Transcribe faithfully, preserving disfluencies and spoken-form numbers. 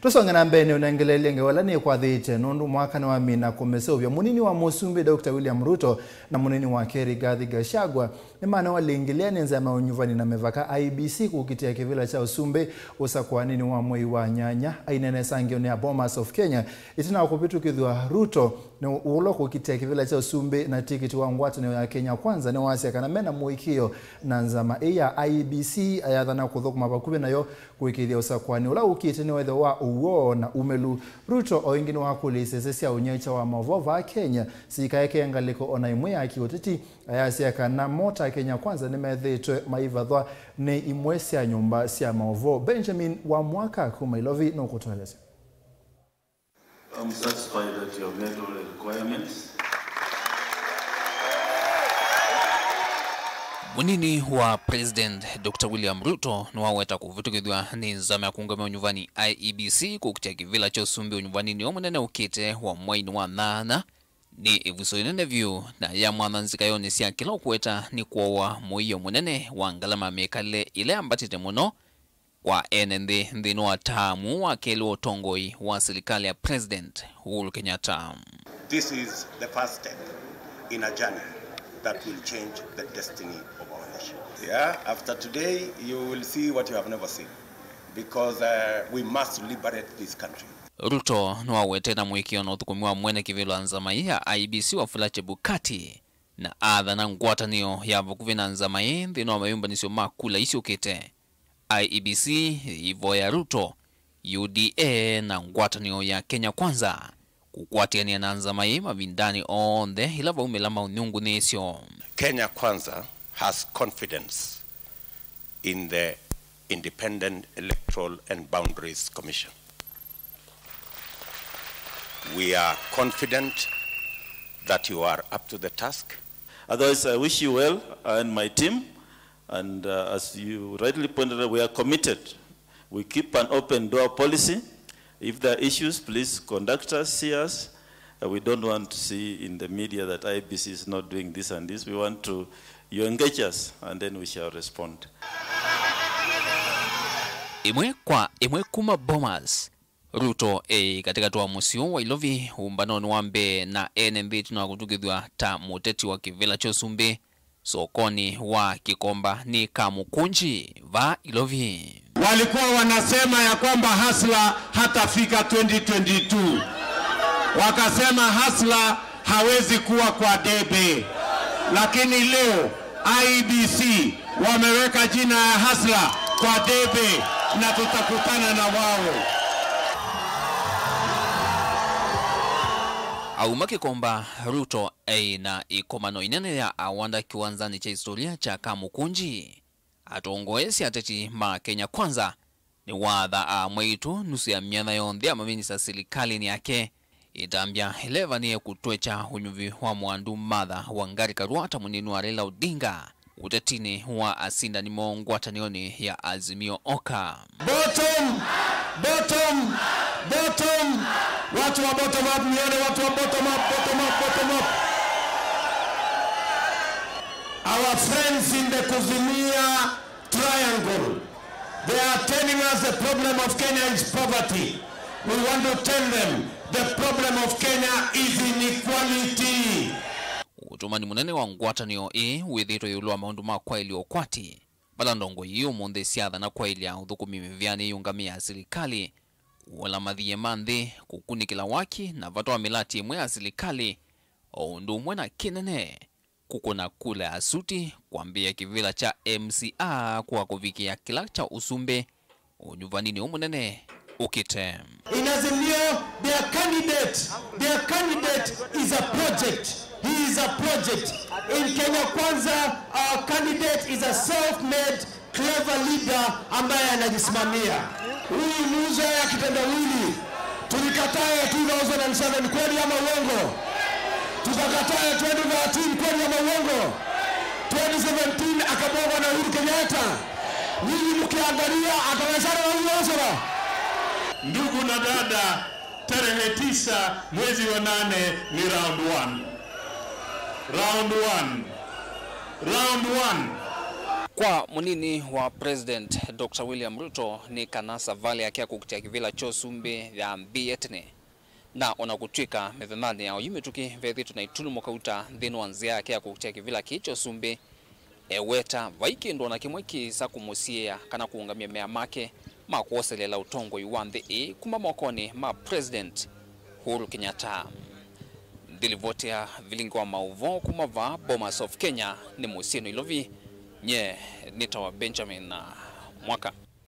Tũsonge na mbee, nĩ ũnengeleelye ngewa ĩla nĩkwathĩte nũndũ mwaka nĩwamina kũmĩseũvya. Mũnini wa Mũsumbĩ Doctor William Ruto na mũnini wake Rigathi Gachagua nĩmanewalingĩlĩa nĩ nzama ya ũnyuvani na mĩvaka, I E B C, kũkitĩa kĩvĩla kya ũsumbĩ ũsakũaninĩ wa mwei wa nyanya. Aineena ĩsangĩonĩ ya Bomas of Kenya ĩtina wa kũvĩtũkĩthw'a, Ruto nĩ ũũlwa kũkitĩa kĩvĩla kya ũsumbĩ na tikiti wa ngwatanĩo ya Kenya Kwanza nĩwasya kana mena mũĩkĩĩo na nzama ĩĩ ya I E B C, ayathana kũthũkũma vakuvĩ nayo kũĩkĩĩthya ũsakũani ũla ũkĩte nĩwethĩwa wa ũw'o na umĩlu. Ruto o ĩngĩ nĩwakũlya isese sya ũnyaĩĩkya wa maũvoo vaa Kenya sikaekee ngalĩko o na ĩmwe ya kĩũteti, ayasya kana mo ta Kenya Kwanza nĩmethĩĩtwe maivathwa nĩ imwe sya nyũmba sya maũvoo. Benjamin wa Mwaka kuma Ilovi nũkũtũelesya. I'm satisfied that you have met all the requirements. Mũnini wa President Doctor William Ruto nĩwaweta kũvĩtũkĩthw'a nĩ nzama ya kũũngamĩa ũnyuvani I E B C kũkitĩa kĩvĩla kya ũsumbĩ ũnyuvaninĩ ũũ mũnene ũkĩte wa mweinĩ wa nyanya nĩ ĩvuso ĩnene vyũ na ya mwanya nzikayonĩ sya kĩla ũkweta nĩ kwowa mũio mũnene wa ngalama ya mĩkalĩle ĩla yambatĩte mũno kwa ene nthĩ nthĩnĩ wa taamu wa kelĩ wa ũtongoi wa silikalĩ ya President Uhuru Kenyatta. This is the first step in a journey that will change the destiny of our nation. Yeah, after today, you will see what you have never seen, because, uh, we must liberate this country. Ruto nĩwawetete na mũĩkĩĩo na ũthũkũmi wa mwene kĩvĩla wa nzama ĩĩ ya I E B C Wafula Chebukati, na athana ngwatanĩo ya vakuvĩ na nzama ĩĩ nthĩnĩ wa mayũmbanĩsyo ma kula isyũkĩte. I E B C yĩivoya Ruto, U D A na ngwatanĩo ya Kenya Kwanza kũkwatĩanĩa na nzama ĩĩ mavindanĩ onthe ĩla vaumĩla maũnyungunĩĩsyo. Kenya Kwanza has confidence in the Independent Electoral and Boundaries Commission. We are confident that you are up to the task. Otherwise, I wish you well and my team. And, uh, as you rightly pointed out, we are committed. We keep an open door policy. If there are issues, please conduct us, see us. Uh, we don't want to see in the media that I E B C is not doing this and this. We want to, you engage us, and then we shall respond. Ĩmwe kwa ĩmwe kuma Bomas. Ruto e katĩkatĩ wa mũsyĩ wa Ilovi ũmbanonĩ wa mbee na ene nthĩ ĩtina wa kũtũkĩthw'a ta mũteti wa kĩvĩla kya ũsumbĩ sokonĩ wa Kĩkomba nĩ Kamũkũnji vaa Ilovi. Walikuwa wanasema ya kwamba Hasla hatafika twenty twenty-two. Wakasema Hasla hawezi kuwa kwa debe. Lakini leo I E B C wameweka jina ya Hasla kwa debe na tutakutana na wao. Auma Kĩkomba, Ruto eĩ na ĩkomano ĩnene ya awanda kĩwanzanĩ kya historia kya Kamũkũnji. Atongoesye ateti ma Kenya Kwanza nĩwatha amwaitũ nusu ya myanya yonthe ya maminista silikalĩnĩ yake, ĩtambya ĩla ĩvanĩe kũtwekya ũnyuvi wa Mwandu Martha Wangari Karua ta mũnini wa Raila Odinga ũtetinĩ wa asindani moo ngwatanĩonĩ ya Azimio Oka. Bottom, bottom, bottom. Watu wa bottom up, nione watu wa bottom up, bottom up, bottom up. Our friends in the Kuzimia Triangle. They are telling us the problem of Kenya is poverty. We want to tell them the problem of Kenya is inequality. Ũtũmani mũnene wa ngwatanĩo ĩĩ wĩthĩĩtwe ĩũlũ wa maũndũ ma kwaĩlya ũkwati, vala ndongoi ii ũmũnthĩ syathana kwaĩlya ũthũkũmi mĩvĩanĩ ĩũngamĩe ya silikalĩ, kũola mathiĩ ma nthĩ, kũkunĩkĩla waki na vata wa mĩlatĩ ĩmwe ya silikalĩ, o ũndũ ũmwe na kĩnene kũkũna kula ya suti kwambĩĩa kĩvĩla kya M C A kwa kũvikĩa kĩla kya ũsumbĩ ũnyuvaninĩ ũũ mũnene ũkĩte. In Azimio, their candidate, their candidate is a project. He is a project. In Kenya Kwanza, our candidate is a self-made clever leader ambaye anajisimamia. Huyu mzee ya kitendawili tulikatae two thousand and seven, kweli ama uongo? Tukakatae twenty thirteen, kweli ama uongo? Twenty seventeen akabwagwa na Uhuru Kenyatta. Nyinyi mkiangalia, atawezana na huyu Osoro? Ndugu na dada, tarehe tisa mwezi wa nane ni round one. Round one. Round one. Kwa mũnini wa President Doctor William Ruto, nĩ kana savalĩ yake ya kũkitĩa kĩvĩla kya ũsumbĩ yambĩĩe tene. Na ona kũtw'ĩka mĩthenyanĩ ya oyu mĩtũkĩ vethĩtwe na ĩtunĩ mũkauta nthĩnĩ wa nzĩa yake ya kũkitĩa kĩvĩla kĩĩ kya ũsumbĩ, eweta vai kĩndũ ona kĩmwe kĩĩsa kũmũsiĩĩa kana kũũngamya mea make ma kwoselela ũtongoi wa nthĩ ĩĩ kuma mokonĩ ma President Uhuru Kenyatta. Ndilivoti ya vilingi wa maũvoo kuma vaa Bomas of Kenya nĩ mũsyĩ Nairobi, nye nĩtawa Benjamin Mwaka.